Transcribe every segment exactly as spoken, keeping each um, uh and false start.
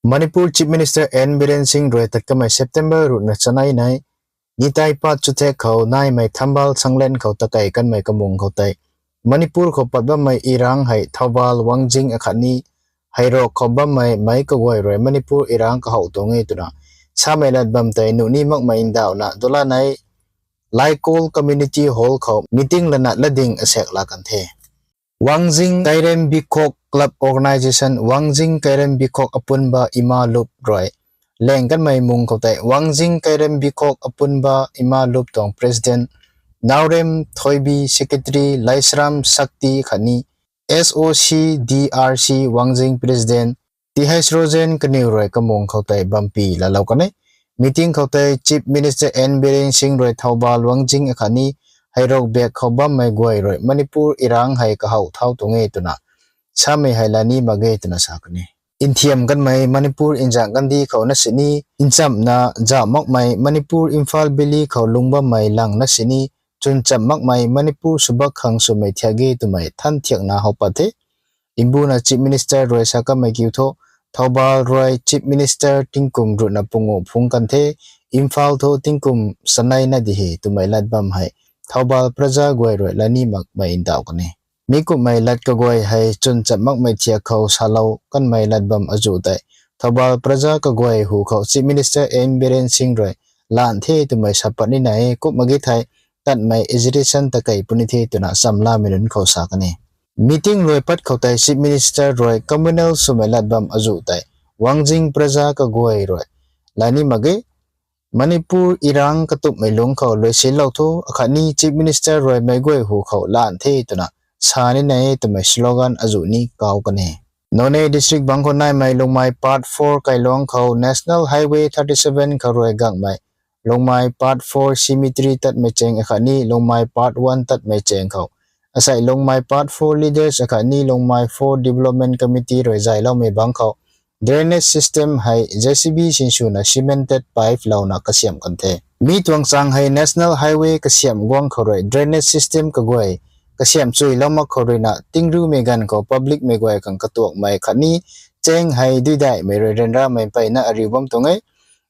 Manipur Chief Minister N Biren Singh roi tatkamei September ruhna chanei nai Nitai Pat chuthek khou naimei Thambal Sanglen khou takai kanmei kamung khou tei Manipur khou pat bammei irang hei Thoubal, Wangjing akhatni Heirok khou bammei mei kaguay rui Manipur irang kahou tuang e twna samei lat bam tei nuhni makmei ndauhna dulanei Laikol Community Hall khou meeting lana lading asek la kan the. Wangjing Kairem Bikhok Club Organisation, Wangjing Kairem Bikhok Apunba Ima Lup rui leng kanmei mung khou tei Wangjing Kairem Bikhok Apunba Ima Lup tuang President Naorem Thoibi, Secretary Laisram Sakti khatni S O C D R C Wangjing President T H Rojen kaniw rui kamung khou tei bampi lalou kan e. Meeting khou tei Chief Minister N Biren Singh rui Thoubal, Wangjing akhatni Heirok bek khou bammei guay rui Manipur irang hei kahou thau tuang e twna samei hei lani mak ge twna sa kan e. Nthiam kanmei Manipur nzang kandi khou na sini nchamna zauh makmei Manipur Imphal Valley khou lung bammei lang na sini chwncham makmei Manipur subak khang swmei thiak ge twmei than thiakna how pat the. Mbuna Chief Minister rui sa kanmei kiu thu, Thoubal rui Chief Minister tingkum ruhna pungu phung kan the, Imphal thu tingkum sanei na di he twmei lat bam hei Thoubal praja guay rui lani makmei ndauh kan e. Mi kumhmei lat kaguay hei chwncham makmei thiak khou salou kanmei lat bam azuh tei Thoubal praja kaguay hu khou Chief Minister N Biren Singh rui lan the twmei sa pat ni nai e. Kumna ge thei tatmei agitation takei puni the twna chamlamei nunc khou sa kan e. Meeting rui pat khou tei Chief Minister rui communal swmei lat bam azuh tei Wangjing praja kaguay rui lani mak ge Manipur irang katumhmei lungc khou luisinlou thu akhatni Chief Minister rui meic guay hu khou lan the twna sa ni nai e twmei slogan azuh ni kau kan e. Noney District bang khou naimei Lungmei Part four kailuang khou National Highway thirty seven khou rui gangmei Lungmei Part four cemetery tatmei cheng akhatni Lungmei Part one tatmei cheng khou asei Lungmei Part four leaders akhatni Lungmei four Development Committee rui zayloumei bang khou drainage system hei J C B sinswna cemented pipe louna kasiam kan the. Mi tuang chang hei National Highway kasiam guang khou rui drainage system kaguay kasiam chuilou mak khou ruina tingriumei ganv khou publicmei guay khang katuakmei khatni Steng hei duidai mei rui ryanra mei mpeyna ariu bam tuang e.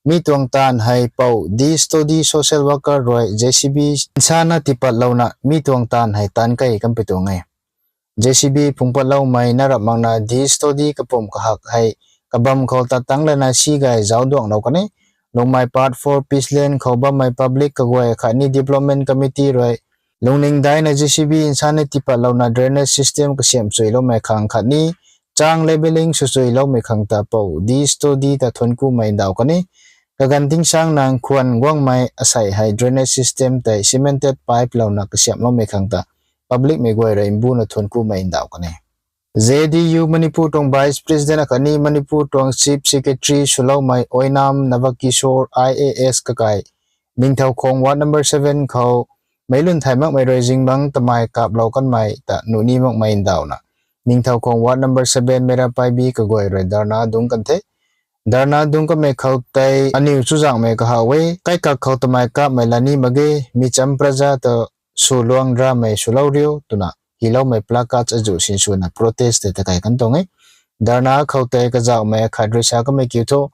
Mi tuang taanv hei pou D S Todi social worker rui J C B nsa na tipat louna mi tuang taanv hei taanv key kan pi tuang e. J C B phungpatloumei na rap makna D S Todi kapum kahak hei kabam khou tat tang lana si gay zauc duanglou kan e. Lungmei Part four Peaceland khou bammei public kaguay khatni development committee rui lungning daina J C B nsa na tipat louna drainage system kasiam chuiloumei khang khatni chang leveling sw chuiloumei khang ta pou D S Todi ta thuanc kumei ndauh kan e. Kaganv tingsaeng nang khwan guangmei asei hei drainage system tei cemented pipe louna kasiamloumei khang ta public mei guay rui mbuna thuanc kumei ndauh kan e. J D U Manipur tuang Vice President akhatni Manipur tuang Chief Secretary swloumei Oinam Navakishore I A S kakai Ningthoukhong Ward number seven khou meiclun thay makmei rui zingbangc tamei kaaplou kanmei ta nuh ni makmei ndauhna Ningthoukhong Ward number seven Meirapaibi kaguay rui dharna dungc kan the. Dharna dungc kanmei khou tei aniw chuzaenghmei kahaw e, kaikak khou tamei kaapmei la ni mak ge, micham praja ta sw luang ramei swlou riu twna hyloumei placards azuh sinswna protest tei takei kan tuang e. Dharna khou tei kazauhmei akhat rui sa kamei kiu thu,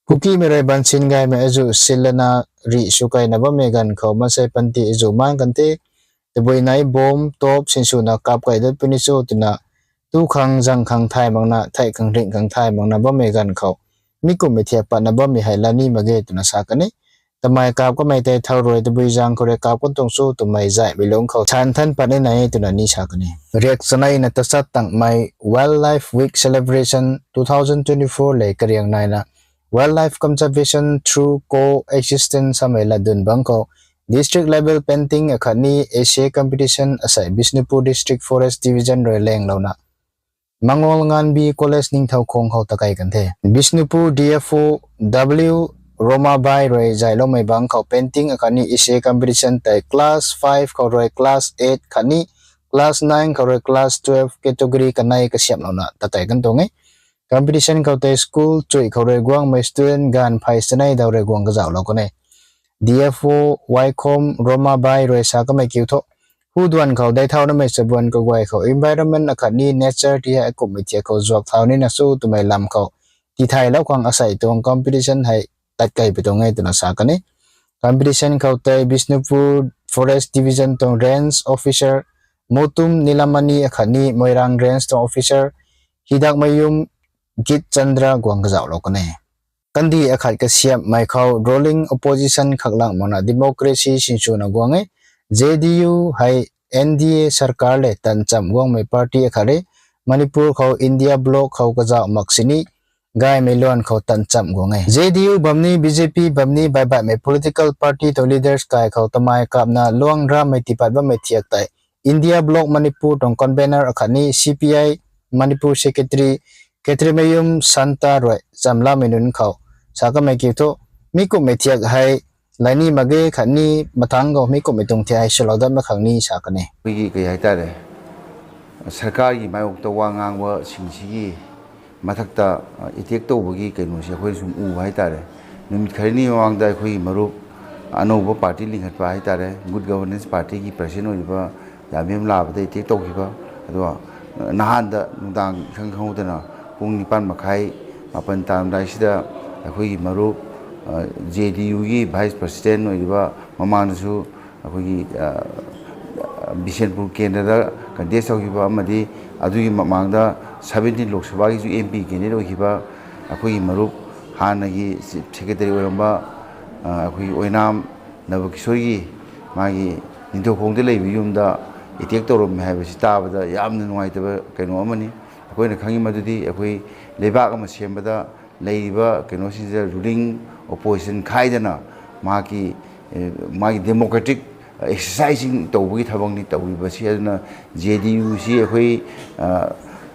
Kukimei rui bansin gaymei azuh sinlana rih sw keyna bammei ganv khou maansei panty azuh maengc kan the. Tabui nai bomb, top sinswna kaap key dat puni cho twna tu khang zang khang thay makna, thei khang ring khang thay makna bammei ganv khou mi kumhmei thiak patna bammei hei la ni mak ge twna sa kan e. Tamei kaap kanmei tei thow rui tabui zang khou rui kaap kan tuang cho twmei zaymei lungc khou san than pat ni nai twna ni sa kan e. Riak chanei na tachat tangmei Wildlife Week Celebration two thousand twenty-four le kariang naina Wildlife Conservation Through Co-existence samei latdyn bangc khou district level painting akhatni essay competition asei Bishnupur District Forest Division rui laenglouna Mangol Nganbi College Ningthoukhong khou takei kan the. Bishnupur D F O W Romabai rui zayloumei bangc khou painting akhatni essay competition tei class five khou rui class eight khatni class nine khou rui class twelve category kanei kasiamlouna takei kan tuang e. Competition khou tei school chuih khou rui guangmei student ganv phey chanei daw rui guang kazauhlou kan e. D F O Waikhom Romabai rui sa kamei kiu thu, Pu duan khou dei thau namei chabuan kaguay khou environment akhatni nature ti hei akumhmei thiak khou zuak thau nina su twmei lam khou tithai loukhang asei tuang competition hei tatkei pi tuang e twna sa kan e. Competition khou tei Bishnupur Forest Division tuang Range Officer Mutum Nilamani akhatni Moirang Range tuang Officer Hidakmayum Git Chandra guang kazauhlou kan e. Kandih akhat kasiamhmei khou ruling opposition khaklang makna democracy sinswna guang e. J D U hei N D A sarkar le tancham guangmei party akhat e. Manipur khou India bloc khou kazauh mak sini gaymei luan khou tancham guang e. J D U bamni B J P bamni baibatmei political party tuang leaders kai khou tamei kapna luang ramei tipat bammei thiak tei India bloc Manipur tuang convener akhatni C P I Manipur secretary Khetrimayum Santa rui chamlamei nunc khou sa kamei kiu thu, mi kumhmei thiak hei laini mak ge khatni mathangc khou mi kumhmei tuang thiak hei swlou dat mak khang ni sa kan e. ꯑꯩꯈꯣꯏꯒꯤ ꯀꯩ ꯍꯥꯏꯇꯥꯔꯦ, ꯁꯔꯀꯥꯔꯒꯤ ꯃꯥꯌꯣꯛꯇ ꯋꯥ ꯉꯥꯡꯕꯁꯤꯡꯁꯤꯒꯤ ꯃꯊꯛꯇ, ꯑ, attack ꯇꯧꯕꯒꯤ ꯀꯩꯅꯣꯁꯦ ꯑꯩꯈꯣꯏꯅ ꯁꯨꯝ ꯎꯕ ꯍꯥꯏꯇꯥꯔꯦ꯫ ꯅꯨꯃꯤꯠ ꯈꯔꯅꯤ ꯃꯃꯥꯡꯗ ꯑꯩꯈꯣꯏꯒꯤ ꯃꯔꯨꯞ ꯑꯅꯧꯕ party ꯂꯤꯡꯈꯠꯄ ꯍꯥꯏꯇꯥꯔꯦ, Good Governance Partyꯒꯤ president ꯑꯣꯏꯔꯤꯕ ꯌꯥꯕꯦꯝ ꯂꯥꯕꯗ attack ꯇꯧꯈꯤꯕ, ꯑꯗꯨꯒ ꯅꯍꯥꯟꯗ ꯅꯨꯡꯗꯥꯡ ꯏꯈꯪ ꯈꯪꯍꯧꯗꯅ ꯄꯨꯡ ꯅꯤꯄꯥꯟ ꯃꯈꯥꯏ, ꯃꯥꯄꯟ ꯇꯥꯔꯝꯗꯥꯏꯁꯤꯗ ꯑꯩꯈꯣꯏꯒꯤ ꯃꯔꯨꯞ, ꯑ, JDUꯒꯤ vice president ꯑꯣꯏꯔꯤꯕ ꯃꯃꯥꯡꯗꯁꯨ ꯑꯩꯈꯣꯏꯒꯤ, ꯑ, ꯕꯤꯁꯦꯟꯄꯨꯔ ꯀꯦꯟꯗ꯭ꯔꯗ contest ꯇꯧꯈꯤꯕ ꯑꯃꯗꯤ ꯑꯗꯨꯒꯤ ꯃꯃꯥꯡꯗ seventeen ꯂꯣꯛ ꯁꯚꯥꯒꯤꯁꯨ MP candidate ꯑꯣꯏꯈꯤꯕ ꯑꯩꯈꯣꯏꯒꯤ ꯃꯔꯨꯞ ꯍꯥꯟꯅꯒꯤ chief secretary ꯑꯣꯏꯔꯝꯕ, ꯑ, ꯑꯩꯈꯣꯏꯒꯤ ꯑꯣꯏꯅꯥꯝ ꯅꯕꯀꯤꯁꯣꯔꯒꯤ ꯃꯥꯒꯤ ꯅꯤꯡꯊꯧꯈꯣꯡꯗ ꯂꯩꯕ ꯌꯨꯝꯗ attack ꯇꯧꯔꯝꯃꯦ ꯍꯥꯏꯕꯁꯤ ꯇꯥꯕꯗ ꯌꯥꯝꯅ ꯅꯨꯡꯉꯥꯏꯇꯕ ꯀꯩꯅꯣ ꯑꯃꯅꯤ꯫ ꯑꯩꯈꯣꯏꯅ ꯈꯪꯉꯤ ꯃꯗꯨꯗꯤ ꯑꯩꯈꯣꯏ ꯂꯩꯕꯥꯛ ꯑꯃ ꯁꯦꯝꯕꯗ ꯂꯩꯔꯤꯕ ꯀꯩꯅꯣꯁꯤꯡꯁꯤꯗ ruling opposition ꯈꯥꯏꯗꯅ ꯃꯍꯥꯛꯀꯤ, ꯑꯦ, ꯃꯥꯒꯤ democratic exerciseꯁꯤꯡ ꯇꯧꯕꯒꯤ ꯊꯕꯛꯅꯤ ꯇꯧꯔꯤꯕꯁꯤ꯫ ꯑꯗꯨꯅ JDUꯁꯤ ꯑꯩꯈꯣꯏ, ꯑ,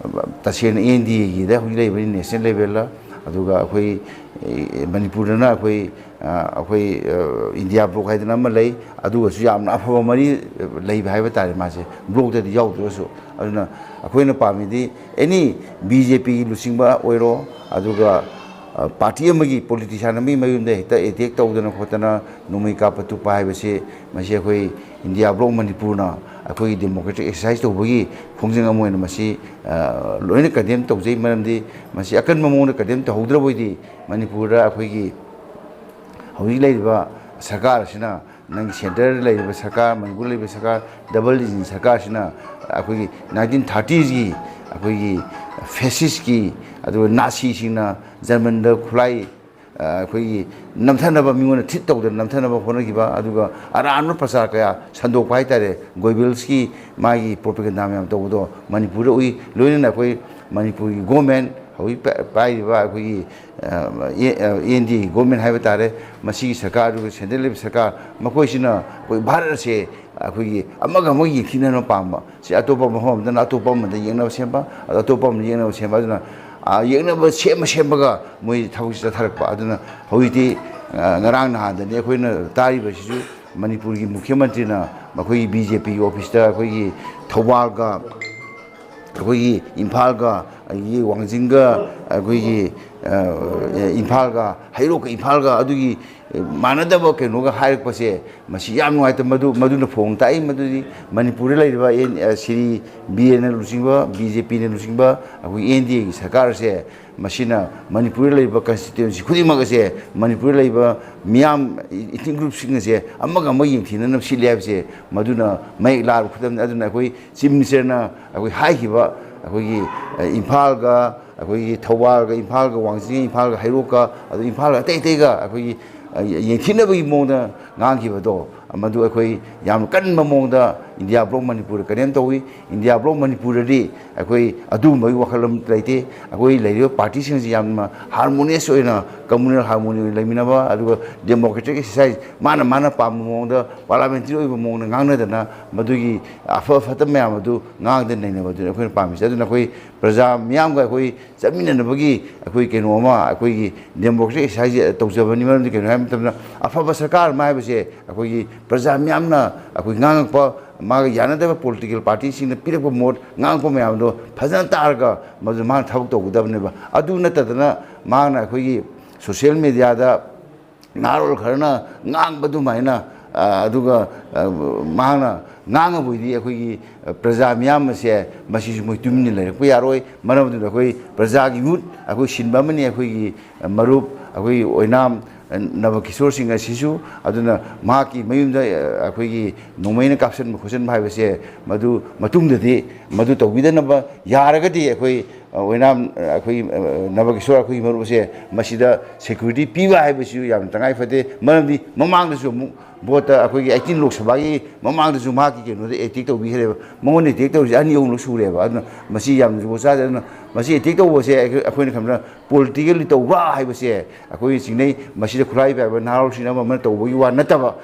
ꯇꯁꯦꯡꯅ NDAꯒꯤꯗ ꯍꯧꯖꯤꯛ ꯂꯩꯕꯅꯤ national levelꯗ, ꯑꯗꯨꯒ ꯑꯩꯈꯣꯏ, ꯑꯦ, ꯃꯅꯤꯄꯨꯔꯗꯅ ꯑꯩꯈꯣꯏ, ꯑ, ꯑꯩꯈꯣꯏ, ꯑ, India bloc ꯍꯥꯏꯗꯅ ꯑꯃ ꯂꯩ, ꯑꯗꯨꯒꯁꯨ ꯌꯥꯝꯅ ꯑꯐꯕ ꯃꯔꯤ ꯂꯩꯕ ꯍꯥꯏꯕ ꯇꯥꯔꯦ꯫ ꯃꯥꯁꯦ blockꯇꯗꯤ ꯌꯥꯎꯗ꯭ꯔꯒꯁꯨ꯫ ꯑꯗꯨꯅ ꯑꯩꯈꯣꯏꯅ ꯄꯥꯝꯃꯤꯗꯤ any BJPꯒꯤ ꯂꯨꯆꯤꯡꯕ ꯑꯣꯏꯔꯣ, ꯑꯗꯨꯒ ꯄꯥꯔꯇꯤ ꯑꯃꯒꯤ ꯄꯣꯂꯤꯇꯤꯁꯤꯌꯥꯟ ꯑꯃꯒꯤ ꯃꯌꯨꯝꯗ ꯍꯦꯛꯇ ꯑꯦꯇꯦꯛ ꯇꯧꯗꯅ ꯈꯣꯠꯇꯅ ꯅꯣꯡꯃꯩ ꯀꯥꯞꯄ ꯇꯨꯞꯄ ꯍꯥꯏꯕꯁꯤ, ꯃꯁꯤ ꯑꯩꯈꯣꯏ ꯏꯟꯗꯤꯌꯥ ꯕ꯭ꯂꯣꯛ ꯃꯅꯤꯄꯨꯔꯅ ꯑꯩꯈꯣꯏꯒꯤ ꯗꯦꯃꯣꯀ꯭ꯔꯦꯇꯤꯛ ꯑꯦꯛꯁꯔꯁꯥꯏꯁ ꯇꯧꯕꯒꯤ ꯈꯣꯡꯖꯪ ꯑꯃ ꯑꯣꯏꯅ ꯃꯁꯤ ꯂꯣꯏꯅ ꯀꯟꯗꯦꯝ ꯇꯧꯖꯩ꯫ ꯃꯔꯝꯗꯤ ꯃꯁꯤ ꯑꯀꯟꯕ ꯃꯑꯣꯡꯗ ꯀꯟꯗꯦꯝ ꯇꯧꯍꯧꯗ꯭ꯔꯕ ꯑꯣꯏꯗꯤ ꯃꯅꯤꯄꯨꯔꯗ ꯑꯩꯈꯣꯏꯒꯤ ꯍꯧꯖꯤꯛ ꯂꯩꯔꯤꯕ ꯁꯔꯀꯥꯔ ꯑꯁꯤꯅ ꯅꯪꯒꯤ ꯁꯦꯟꯇꯔꯗ ꯂꯩꯔꯤꯕ ꯁꯔꯀꯥꯔ, ꯃꯅꯤꯄꯨꯔꯗ ꯂꯩꯔꯤꯕ ꯁꯔꯀꯥꯔ, ꯗꯕꯜ ꯏꯟꯖꯤꯟ ꯁꯔꯀꯥꯔꯁꯤꯅ ꯑꯩꯈꯣꯏꯒꯤ ꯅꯥꯏꯟꯇꯤꯟ ꯊꯥꯔꯇꯤꯁꯀꯤ ꯑꯩꯈꯣꯏꯒꯤ ꯐꯦꯁꯤꯁꯀꯤ, ꯑꯗꯨꯒ ꯅꯥꯁꯤꯁꯤꯡꯅ ꯖꯔꯃꯟꯗ ꯈꯨꯠꯂꯥꯏ, ꯑ, ꯑꯩꯈꯣꯏꯒꯤ ꯅꯝꯊꯅꯕ, ꯃꯤꯉꯣꯟꯗ ꯊꯤꯠ ꯇꯧꯗꯅ ꯅꯝꯊꯅꯕ ꯍꯣꯠꯅꯈꯤꯕ, ꯑꯗꯨꯒ ꯑꯔꯥꯟꯕ ꯄ꯭ꯔꯆꯥꯔ ꯀꯌꯥ ꯁꯟꯗꯣꯛꯄ ꯍꯥꯏꯇꯥꯔꯦ, ꯒꯣꯏꯕꯤꯜꯁꯀꯤ ꯃꯥꯒꯤ ꯄ꯭ꯔꯣꯄꯦꯒꯦꯟꯗꯥ ꯃꯌꯥꯝ ꯇꯧꯕꯗꯣ ꯃꯅꯤꯄꯨꯔꯗ ꯎꯏ꯫ ꯂꯣꯏꯅꯅ ꯑꯩꯈꯣꯏ ꯃꯅꯤꯄꯨꯔꯒꯤ ꯒꯣꯔꯃꯦꯟ, ꯍꯧꯖꯤꯛ ꯄꯥꯏꯔꯤꯕ ꯑꯩꯈꯣꯏꯒꯤ ꯑꯦꯟ ꯗꯤ ꯑꯦꯒꯤ ꯒꯣꯔꯃꯦꯟ ꯍꯥꯏꯕ ꯇꯥꯔꯦ, ꯃꯁꯤꯒꯤ ꯁꯔꯀꯥꯔ, ꯑꯗꯨꯒ ꯁꯦꯟꯇ꯭ꯔꯦꯜ ꯂꯩꯕ ꯁꯔꯀꯥꯔ, ꯃꯈꯣꯏꯁꯤꯅ ꯑꯩꯈꯣꯏ ꯚꯥꯔꯠ ꯑꯁꯦ ꯑꯩꯈꯣꯏꯒꯤ ꯑꯃꯒ ꯑꯃꯒ ꯌꯦꯡꯊꯤꯅꯅ ꯄꯥꯝꯕ, ꯁꯤ ꯑꯇꯣꯞꯄ ꯃꯐꯝ ꯑꯃꯗꯅ ꯑꯇꯣꯞꯄ ꯑꯃꯗ ꯌꯦꯡꯅꯕ ꯁꯦꯝꯕ, ꯑꯗ ꯑꯇꯣꯞꯄ ꯑꯃꯗ ꯌꯦꯡꯅꯕ ꯁꯦꯝꯕ, ꯑꯗꯨꯅ, ꯑ, ꯌꯦꯡꯅꯕ ꯁꯦꯝꯃ ꯁꯦꯝꯃꯒ ꯃꯣꯏ ꯊꯕꯛꯁꯤ ꯆꯠꯊꯔꯛꯄ꯫ ꯑꯗꯨꯅ ꯍꯧꯖꯤꯛꯇꯤ, ꯑ, ꯉꯔꯥꯡ ꯅꯍꯥꯟꯗꯅꯤ ꯑꯩꯈꯣꯏꯅ ꯇꯥꯔꯤꯕꯁꯤꯁꯨ, ꯃꯅꯤꯄꯨꯔꯒꯤ ꯃꯨꯈ꯭ꯌ ꯃꯟꯇ꯭ꯔꯤꯅ ꯃꯈꯣꯏꯒꯤ ꯕꯤ ꯖꯦ ꯄꯤꯒꯤ ꯑꯣꯐꯤꯁꯇ ꯑꯩꯈꯣꯏꯒꯤ ꯊꯧꯕꯥꯜꯒ, ꯑꯩꯈꯣꯏꯒꯤ ꯏꯝꯐꯥꯜꯒ, ꯑꯗꯒꯤ ꯋꯥꯡꯖꯤꯡꯒ, ꯑꯩꯈꯣꯏꯒꯤ, ꯑ, ꯏꯝꯐꯥꯜꯒ, ꯍꯩꯔꯣꯛꯀ ꯏꯝꯐꯥꯜꯒ ꯑꯗꯨꯒꯤ ꯃꯥꯟꯅꯗꯕ ꯀꯩꯅꯣꯒ ꯍꯥꯏꯔꯛꯄꯁꯦ, ꯃꯁꯤ ꯌꯥꯝ ꯅꯨꯡꯉꯥꯏꯇꯕ꯫ ꯃꯗꯨ, ꯃꯗꯨꯅ ꯐꯣꯡ ꯇꯥꯛꯏ꯫ ꯃꯗꯨꯗꯤ ꯃꯅꯤꯄꯨꯔꯗ ꯂꯩꯔꯤꯕ ꯑꯦꯟ-, ꯑ, ꯁ꯭ꯔꯤ ꯕꯤ ꯑꯦꯅ ꯂꯨꯆꯤꯡꯕ, ꯕꯤ ꯖꯦ ꯄꯤꯅ ꯂꯨꯆꯤꯡꯕ ꯑꯩꯈꯣꯏ ꯑꯦꯟ ꯗꯤ ꯑꯦꯒꯤ ꯁꯔꯀꯥꯔꯁꯦ, ꯃꯁꯤꯅ ꯃꯅꯤꯄꯨꯔꯗ ꯂꯩꯔꯤꯕ ꯀꯟꯁꯇꯤꯇ꯭ꯋꯦꯟꯁꯤ ꯈꯨꯗꯤꯡꯃꯛ ꯑꯁꯦ, ꯃꯅꯤꯄꯨꯔꯗ ꯂꯩꯔꯤꯕ ꯃꯤꯌꯥꯝ, ꯏꯊꯅꯤꯛ ꯒ꯭ꯔꯨꯞꯁꯤꯡ ꯑꯁꯦ ꯑꯃꯒ ꯑꯃꯒ ꯌꯦꯡꯊꯤꯅꯅꯕ ꯁꯤꯜꯂꯤ ꯍꯥꯏꯕꯁꯦ ꯃꯗꯨꯅ ꯃꯌꯦꯛ ꯂꯥꯔꯕ ꯈꯨꯗꯝꯅꯤ꯫ ꯑꯗꯨꯅ ꯑꯩꯈꯣꯏ ꯆꯤꯐ ꯃꯤꯅꯤꯁꯇꯔꯅ ꯑꯩꯈꯣꯏ ꯍꯥꯏꯈꯤꯕ, ꯑꯩꯈꯣꯏꯒꯤ, ꯑ, ꯏꯝꯐꯥꯜꯒ, ꯑꯩꯈꯣꯏꯒꯤ ꯊꯧꯕꯥꯜꯒ, ꯏꯝꯐꯥꯜꯒ ꯋꯥꯡꯖꯤꯡ, ꯏꯝꯐꯥꯜꯒ ꯍꯩꯔꯣꯛꯀ, ꯑꯗꯨ ꯏꯝꯐꯥꯜꯒ ꯑꯇꯩ ꯑꯇꯩꯒ ꯑꯩꯈꯣꯏꯒꯤ, ꯑ, ꯌꯦꯡꯊꯤꯅꯕꯒꯤ ꯃꯑꯣꯡꯗ ꯉꯥꯡꯈꯤꯕꯗꯣ, ꯃꯗꯨ ꯑꯩꯈꯣꯏ ꯌꯥꯝꯅ ꯀꯟꯕ ꯃꯑꯣꯡꯗ ꯏꯟꯗꯤꯌꯥ ꯕ꯭ꯂꯣꯛ ꯃꯅꯤꯄꯨꯔꯗ ꯀꯟꯗꯦꯝ ꯇꯧꯏ꯫ ꯏꯟꯗꯤꯌꯥ ꯕ꯭ꯂꯣꯛ ꯃꯅꯤꯄꯨꯔꯗꯗꯤ ꯑꯩꯈꯣꯏ ꯑꯗꯨꯒꯨꯝꯕꯒꯤ ꯋꯥꯈꯜꯂꯣꯟ ꯂꯩꯇꯦ꯫ ꯑꯩꯈꯣꯏ ꯂꯩꯔꯤꯕ ꯄꯥꯔꯇꯤꯁꯤꯡꯁꯤ ꯌꯥꯝꯅ ꯍꯥꯔꯃꯣꯅꯤꯌꯁ ꯑꯣꯏꯅ, ꯀꯝꯃꯨꯅꯦꯜ ꯍꯥꯔꯃꯣꯅꯤ ꯑꯣꯏꯅ ꯂꯩꯃꯤꯟꯅꯕ, ꯑꯗꯨꯒ ꯗꯦꯃꯣꯀ꯭ꯔꯦꯇꯤꯛ ꯑꯦꯛꯁꯔꯁꯥꯏꯁ ꯃꯥꯅ ꯃꯥꯅ ꯄꯥꯝꯕ ꯃꯑꯣꯡꯗ ꯄꯥꯔꯂꯥꯃꯦꯟꯇꯔꯤ ꯑꯣꯏꯕ ꯃꯑꯣꯡꯗ ꯉꯥꯡꯅꯗꯅ ꯃꯗꯨꯒꯤ ꯑꯐ ꯐꯠꯇ ꯃꯌꯥꯝ ꯑꯗꯨ ꯉꯥꯡꯗꯅ ꯅꯩꯅꯕ ꯑꯗꯨꯅꯤ ꯑꯩꯈꯣꯏꯅ ꯄꯥꯝꯃꯤꯁꯦ꯫ ꯑꯗꯨꯅ ꯑꯩꯈꯣꯏ ꯄ꯭ꯔꯖꯥ ꯃꯤꯌꯥꯝꯒ ꯑꯩꯈꯣꯏ ꯆꯠꯃꯤꯟꯅꯅꯕꯒꯤ ꯑꯩꯈꯣꯏ ꯀꯩꯅꯣ ꯑꯃ, ꯑꯩꯈꯣꯏꯒꯤ ꯗꯦꯃꯣꯀ꯭ꯔꯦꯇꯤꯛ ꯑꯦꯛꯁꯔꯁꯥꯏꯁ ꯇꯧꯖꯕꯅꯤ꯫ ꯃꯔꯝꯗꯤ ꯀꯩꯅꯣ ꯍꯥꯏꯕ ꯃꯇꯝꯗ, ꯑꯐꯕ ꯁꯔꯀꯥꯔ ꯑꯃ ꯍꯥꯏꯕꯁꯦ ꯑꯩꯈꯣꯏꯒꯤ ꯄ꯭ꯔꯖꯥ ꯃꯤꯌꯥꯝꯅ ꯑꯩꯈꯣꯏ ꯉꯥꯡꯉꯛꯄ, ꯃꯥꯒ ꯌꯥꯅꯗꯕ ꯄꯣꯂꯤꯇꯤꯀꯦꯜ ꯄꯥꯔꯇꯤꯁꯤꯡꯅ ꯄꯤꯔꯛꯄ ꯃꯣꯠ, ꯉꯥꯡꯉꯛꯄ ꯃꯌꯥꯝꯗꯣ ꯐꯖꯅ ꯇꯥꯔꯒ ꯃꯗꯨ ꯃꯥꯅ ꯊꯕꯛ ꯇꯧꯒꯗꯕꯅꯦꯕ꯫ ꯑꯗꯨ ꯅꯠꯇꯗꯅ ꯃꯍꯥꯛꯅ ꯑꯩꯈꯣꯏꯒꯤ ꯁꯣꯁꯤꯌꯦꯜ ꯃꯦꯗꯤꯌꯥꯗ ꯅꯍꯥꯔꯣꯜ ꯈꯔꯅ ꯉꯥꯡꯕ ꯑꯗꯨꯃꯥꯏꯅ, ꯑ, ꯑꯗꯨꯒ, ꯑ, ꯃꯍꯥꯛꯅ ꯉꯥꯡꯉꯕꯣꯏꯗꯤ ꯑꯩꯈꯣꯏꯒꯤ, ꯑ, ꯄ꯭ꯔꯖꯥ ꯃꯤꯌꯥꯝ ꯑꯁꯦ ꯃꯁꯤꯁꯨ ꯃꯣꯏ ꯇꯨꯃꯤꯟꯅ ꯂꯩꯔꯛꯄ ꯌꯥꯔꯣꯏ꯫ ꯃꯔꯝ ꯑꯗꯨꯅ ꯑꯩꯈꯣꯏ ꯄ꯭ꯔꯖꯥꯒꯤ ꯃꯤꯍꯨꯠ ꯑꯩꯈꯣꯏ ꯁꯤꯟꯕ ꯑꯃꯅꯤ ꯑꯩꯈꯣꯏꯒꯤ, ꯑ, ꯃꯔꯨꯞ ꯑꯩꯈꯣꯏꯒꯤ ꯑꯣꯏꯅꯥꯝ, ꯑ, ꯅꯕ ꯀꯤꯁꯣꯔ ꯁꯤꯡ ꯑꯁꯤꯁꯨ꯫ ꯑꯗꯨꯅ ꯃꯍꯥꯛꯀꯤ ꯃꯌꯨꯝꯗ, ꯑ, ꯑꯩꯈꯣꯏꯒꯤ ꯅꯣꯡꯃꯩꯅ ꯀꯥꯞꯁꯤꯟꯕ ꯈꯣꯠꯆꯤꯟꯕ ꯍꯥꯏꯕꯁꯦ ꯃꯗꯨ ꯃꯇꯨꯡꯗꯗꯤ ꯃꯗꯨ ꯇꯧꯕꯤꯗꯅꯕ ꯌꯥꯔꯒꯗꯤ ꯑꯩꯈꯣꯏ ꯑ, ꯑꯣꯏꯅꯥꯝ, ꯑ, ꯑꯩꯈꯣꯏ, ꯑ, ꯅꯕ ꯀꯤꯁꯣꯔ ꯑꯩꯈꯣꯏꯒꯤ ꯃꯔꯨꯞ ꯑꯁꯦ ꯃꯁꯤꯗ ꯁꯦꯀ꯭ꯌꯨꯔꯤꯇꯤ ꯄꯤꯕ ꯍꯥꯏꯕꯁꯤꯁꯨ ꯌꯥꯝꯅ ꯇꯉꯥꯏ ꯐꯗꯦ꯫ ꯃꯔꯝꯗꯤ ꯃꯃꯥꯡꯗꯁꯨ ꯑꯃꯨꯛ ꯚꯣꯠꯇ ꯑꯩꯈꯣꯏꯒꯤ eighteen ꯂꯣꯛ ꯁꯚꯥꯒꯤ ꯃꯃꯥꯡꯗꯁꯨ ꯃꯍꯥꯛꯀꯤ ꯀꯩꯅꯣꯗ ꯑꯦꯇꯦꯛ ꯇꯧꯕꯤꯈ꯭ꯔꯦꯕ꯫ ꯃꯉꯣꯟꯗ ꯑꯦꯇꯦꯛ ꯇꯧꯔꯤꯁꯦ ꯑꯅꯤ ꯑꯍꯨꯝꯂꯛ ꯁꯨꯔꯦꯕ꯫ ꯑꯗꯨꯅ ꯃꯁꯤ ꯌꯥꯝꯅ ꯖꯨꯒꯣꯠ ꯆꯥꯗꯦ꯫ ꯑꯗꯨꯅ ꯃꯁꯤ ꯑꯦꯇꯦꯛ ꯇꯧꯕꯁꯦ ꯑꯩꯈꯣꯏ, ꯑꯩꯈꯣꯏꯅ ꯈꯟꯕꯗ ꯄꯣꯂꯤꯇꯤꯀꯦꯜꯂꯤ ꯇꯧꯕ꯭ꯔꯥ ꯍꯥꯏꯕꯁꯦ ꯑꯩꯈꯣꯏ ꯆꯤꯡꯅꯩ꯫ ꯃꯁꯤꯗ ꯈꯨꯠꯂꯥꯏ ꯄꯥꯏꯕ ꯅꯍꯥꯔꯣꯜꯁꯤꯡꯅ ꯑꯃ ꯑꯃꯅ ꯇꯧꯕꯒꯤ ꯋꯥ ꯅꯠꯇꯕ,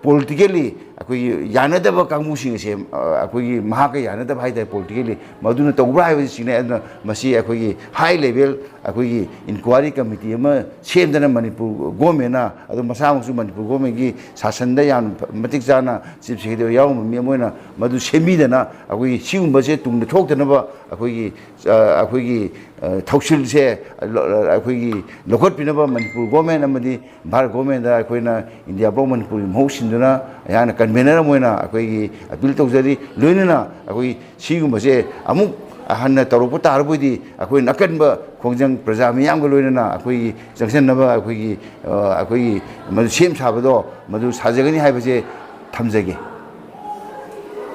ꯄꯣꯂꯤꯇꯤꯀꯦꯜꯂꯤ ꯑꯩꯈꯣꯏꯒꯤ ꯌꯥꯅꯗꯕ ꯀꯥꯡꯕꯨꯁꯤꯡ ꯑꯁꯦ, ꯑ, ꯑꯩꯈꯣꯏꯒꯤ ꯃꯍꯥꯛꯀ ꯌꯥꯅꯗꯕ ꯍꯥꯏꯇꯥꯔꯦ, ꯄꯣꯂꯤꯇꯤꯀꯦꯜꯂꯤ ꯃꯗꯨꯅ ꯇꯧꯕ꯭ꯔꯥ ꯍꯥꯏꯕꯁꯤ ꯆꯤꯡꯅꯩ꯫ ꯑꯗꯨꯅ ꯃꯁꯤ ꯑꯩꯈꯣꯏꯒꯤ ꯍꯥꯏ ꯂꯦꯚꯦꯜ ꯑꯩꯈꯣꯏꯒꯤ ꯏꯟꯀ꯭ꯋꯥꯏꯔꯤ ꯀꯃꯤꯇꯤ ꯑꯃ ꯁꯦꯝꯗꯅ ꯃꯅꯤꯄꯨꯔ ꯒꯣꯔꯃꯦꯟꯅ, ꯑꯗꯣ ꯃꯁꯥꯃꯛꯁꯨ ꯃꯅꯤꯄꯨꯔ ꯒꯣꯔꯃꯦꯟꯒꯤ ꯁꯥꯁꯟꯗ ꯌꯥꯝ ꯃꯇꯤꯛ ꯆꯥꯅ ꯆꯤꯐ ꯁꯦꯀ꯭ꯔꯦꯇꯔꯤ ꯌꯥꯎꯔꯝꯕ ꯃꯤ ꯑꯃ ꯑꯣꯏꯅ ꯃꯗꯨ ꯁꯦꯝꯕꯤꯗꯅ ꯑꯩꯈꯣꯏꯒꯤ ꯁꯤꯒꯨꯝꯕꯁꯦ ꯇꯨꯡꯗ ꯊꯣꯛꯇꯅꯕ ꯑꯩꯈꯣꯏꯒꯤ, ꯑ, ꯑꯩꯈꯣꯏꯒꯤ, ꯑ, ꯊꯧꯁꯤꯜꯁꯦ ꯂ-, ꯑꯩꯈꯣꯏꯒꯤ ꯂꯧꯈꯠꯄꯤꯅꯕ ꯃꯅꯤꯄꯨꯔ ꯒꯣꯔꯃꯦꯟ ꯑꯃꯗꯤ ꯚꯥꯔꯠ ꯒꯣꯔꯃꯦꯟꯗ ꯑꯩꯈꯣꯏꯅ ꯏꯟꯗꯤꯌꯥ ꯕ꯭ꯂꯣꯛ ꯃꯅꯤꯄꯨꯔꯒꯤ ꯃꯍꯨꯠ ꯁꯤꯟꯗꯨꯅ ꯑꯩꯍꯥꯛꯅ ꯀꯟꯚꯦꯅꯔ ꯑꯃ ꯑꯣꯏꯅ ꯑꯩꯈꯣꯏꯒꯤ ꯑꯄꯤꯜ ꯇꯧꯖꯔꯤ꯫ ꯂꯣꯏꯅꯅ ꯑꯩꯈꯣꯏ ꯁꯤꯒꯨꯝꯕꯁꯦ ꯑꯃꯨꯛ ꯍꯟꯅ ꯇꯧꯔꯛꯄ ꯇꯥꯔꯕꯣꯏꯗꯤ ꯑꯩꯈꯣꯏꯅ ꯑꯀꯟꯕ ꯈꯣꯡꯖꯪ ꯄ꯭ꯔꯖꯥ ꯃꯤꯌꯥꯝꯒ ꯂꯣꯏꯅꯅ ꯑꯩꯈꯣꯏꯒꯤ ꯆꯪꯁꯟꯅꯕ ꯑꯩꯈꯣꯏꯒꯤ, ꯑ, ꯑꯩꯈꯣꯏꯒꯤ ꯃꯗꯨ ꯁꯦꯝ ꯁꯥꯕꯗꯣ ꯃꯗꯨ ꯁꯥꯖꯒꯅꯤ ꯍꯥꯏꯕꯁꯦ ꯊꯝꯖꯒꯦ꯫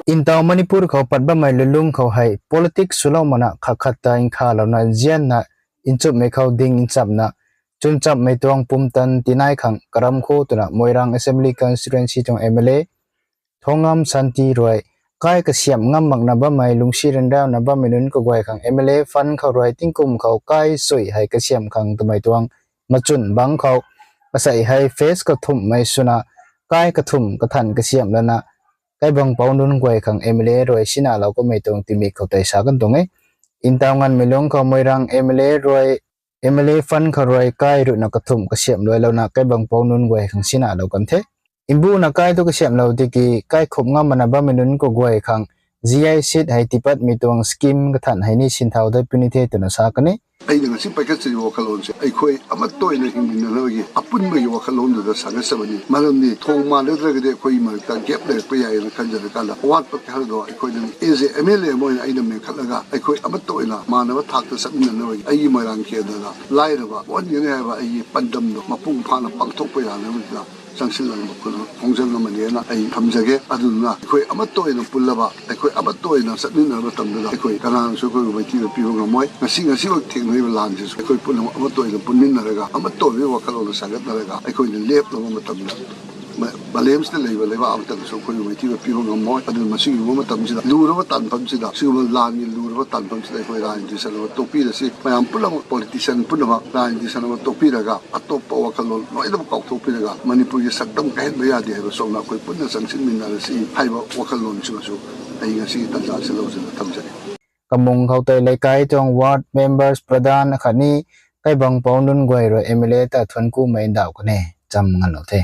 Intau Manipur khou patbam mai lulung khou hai politics sulou mana khakhat ta inkha louna zian na inchup mai khou ding inchap na chunchap mai tuang pumtan tinai khang karam khou tuna Moirang Assembly Constituency tuang M L A Thongam Santi rui kai kasiam ngam mak na bam mai lungsi rindau na bam minun kaguay khang M L A fund khou rui tingkum khou kai sui hai kasiam khang tumai tuang machun bang khou asai hai phase kathum mai suna kai kathum kathan kasiam lana kai bang pau nun guay khang M L A rui sina lou kamei tuang timi khou tei sa kan tuang e. Intau ngan milung khou Moirang M L A rui M L A fund khou rui kai runa kathum kasiam lui louna kai bang pau nun guay khang sina lou kan the. Imbu na kai tu kasiam lou tiki kai khum ngam mana bam minun kaguay khang G I ꯁꯤꯠ ꯍꯩ ꯇꯤꯄꯠ ꯃꯤꯇꯣꯡ scheme ꯀꯊꯥꯟ ꯍꯩꯅꯤ ꯁꯤꯟꯊꯥꯎꯗ ꯄꯤꯅꯤꯊꯦ ꯇꯨꯅ ꯁꯥꯀꯅꯤ꯫ ꯑꯩꯅ ꯉꯁꯤ ꯄꯥꯏꯈꯠꯆꯔꯤꯕ ꯋꯥꯈꯜꯂꯣꯟꯁꯦ ꯑꯩꯈꯣꯏ ꯑꯃꯠꯇ ꯑꯣꯏꯅ ꯍꯤꯡꯃꯤꯟꯅꯅꯕꯒꯤ ꯑꯄꯨꯟꯕꯒꯤ ꯋꯥꯈꯜꯂꯣꯟꯗꯨꯗ ꯁꯥꯒꯠꯆꯕꯅꯤ꯫ ꯃꯔꯝꯗꯤ ꯊꯣꯡ ꯃꯥꯟꯅꯗ꯭ꯔꯒꯗꯤ ꯑꯩꯈꯣꯏꯒꯤ ꯃꯔꯛꯇ ꯒꯦꯞ ꯂꯩꯔꯛꯄ ꯌꯥꯏꯅ ꯈꯟꯖꯔꯀꯥꯟꯗ ꯑꯋꯥꯠꯄ ꯈꯔꯗꯣ ꯑꯩꯈꯣꯏꯅ ꯑꯦꯖ ꯑꯦ ꯑꯦꯝ ꯑꯦꯜ ꯑꯦ ꯑꯃ ꯑꯣꯏꯅ ꯑꯩꯅ ꯃꯦꯟꯈꯠꯂꯒ ꯑꯩꯈꯣꯏ ꯑꯃꯠꯇ ꯑꯣꯏꯅ ꯃꯥꯟꯅꯕ ꯊꯥꯛꯇ ꯆꯠꯃꯤꯟꯅꯅꯕꯒꯤ ꯑꯩꯒꯤ ꯃꯣꯏꯔꯥꯡ ꯀꯦꯟꯗ꯭ꯔꯗ ꯂꯥꯏꯔꯕ ꯋꯥꯠꯅꯤꯡꯉꯦ ꯍꯥꯏꯕ ꯑꯩꯒꯤ ꯄꯥꯟꯗꯝꯗꯣ ꯃꯄꯨꯡ ꯐꯥꯅ ꯄꯥꯡꯊꯣꯛꯄ ꯌꯥꯅꯕꯒꯤꯗꯃꯛꯇ ꯆꯪꯁꯤꯜꯂꯛꯂꯕ ꯈꯣꯡꯖꯪ ꯑꯃꯅꯦꯅ ꯑꯩ ꯊꯝꯖꯒꯦ꯫ ꯑꯗꯨꯗꯨꯅ ꯑꯩꯈꯣꯏ ꯑꯃꯠꯇ ꯑꯣꯏꯅ ꯄꯨꯜꯂꯕ, ꯑꯩꯈꯣꯏ ꯑꯃꯠꯇ ꯑꯣꯏꯅ ꯆꯠꯃꯤꯟꯅꯕ ꯃꯇꯝꯗꯗ ꯑꯩꯈꯣꯏ ꯀꯅꯥꯅꯁꯨ ꯑꯩꯈꯣꯏꯕꯨ ꯃꯥꯏꯊꯤꯕ ꯄꯤꯕ ꯉꯝꯃꯣꯏ꯫ ꯉꯁꯤ, ꯉꯁꯤꯃꯛ ꯊꯦꯡꯅꯔꯤꯕ ꯂꯥꯟꯁꯤꯁꯨ ꯑꯩꯈꯣꯏ ꯄꯨꯝꯅꯃꯛ ꯑꯃꯠꯇ ꯑꯣꯏꯅ ꯄꯨꯟꯃꯤꯟꯅꯔꯒ ꯑꯃꯠꯇ ꯑꯣꯏꯕꯒꯤ ꯋꯥꯈꯜꯂꯣꯟꯗ ꯁꯥꯒꯠꯅꯔꯒ ꯑꯩꯈꯣꯏꯅ ꯂꯦꯞꯂꯕ ꯃꯇꯝꯗ ꯃ-, ꯃꯥꯂꯦꯝꯁꯤꯗ ꯂꯩꯕ ꯂꯩꯕꯥꯛ ꯑꯃꯠꯇꯅꯁꯨ ꯑꯩꯈꯣꯏꯕꯨ ꯃꯥꯏꯊꯤꯕ ꯄꯤꯕ ꯉꯝꯃꯣꯏ꯫ ꯑꯗꯨꯅ ꯃꯁꯤꯒꯨꯝꯕ ꯃꯇꯝꯁꯤꯗ, ꯂꯨꯔꯕ ꯇꯥꯟꯐꯝꯁꯤꯗ, ꯁꯤꯒꯨꯝꯕ ꯂꯥꯟꯒꯤ ꯂꯨꯔꯕ ꯇꯥꯟꯐꯝꯁꯤꯗ ꯑꯩꯈꯣꯏ ꯔꯥꯖꯅꯤꯇꯤ ꯁꯥꯟꯅꯕ ꯇꯣꯛꯄꯤꯔꯁꯤ꯫ ꯃꯌꯥꯝ ꯄꯨꯝꯅꯃꯛ, ꯄꯣꯂꯤꯇꯤꯁꯤꯌꯥꯟ ꯄꯨꯝꯅꯃꯛ ꯔꯥꯖꯅꯤꯇꯤ ꯁꯥꯟꯅꯕ ꯇꯣꯛꯄꯤꯔꯒ ꯑꯇꯣꯞꯄ ꯋꯥꯈꯜꯂꯣꯟ ꯂꯣꯏꯅꯃꯛ ꯀꯥꯎꯊꯣꯛꯄꯤꯔꯒ ꯃꯅꯤꯄꯨꯔꯒꯤ ꯁꯛꯇꯝ ꯀꯥꯏꯍꯟꯕ ꯌꯥꯗꯦ ꯍꯥꯏꯕ ꯁꯣꯝꯅ ꯑꯩꯈꯣꯏ ꯄꯨꯟꯅ ꯆꯪꯁꯤꯟꯃꯤꯟꯅꯔꯁꯤ ꯍꯥꯏꯕ ꯋꯥꯈꯜꯂꯣꯟꯁꯤꯃꯁꯨ ꯑꯩ ꯉꯁꯤꯒꯤ ꯇꯥꯟꯖꯥꯁꯤ ꯂꯧꯖꯅ ꯊꯝꯖꯒꯦ꯫ ꯀꯃꯨꯡ ꯈꯧꯇꯩ ꯂꯩꯀꯥꯏ ꯊꯣꯡ ꯋꯥꯔꯗ ꯃꯦꯝꯕꯔꯁ ꯄ꯭ꯔꯙꯥꯟ ꯈꯠꯅꯤ ꯀꯩꯕꯪ ꯄꯥꯎꯅꯨꯟ ꯒꯣꯏꯔꯣ ꯑꯦꯝ ꯑꯦꯜ ꯑꯦ ꯇ ꯊꯨꯟꯀꯨ ꯃꯩ ꯗꯥꯎ ꯈꯅꯦ ꯆꯝ ꯉꯜꯂꯣꯊꯦ꯫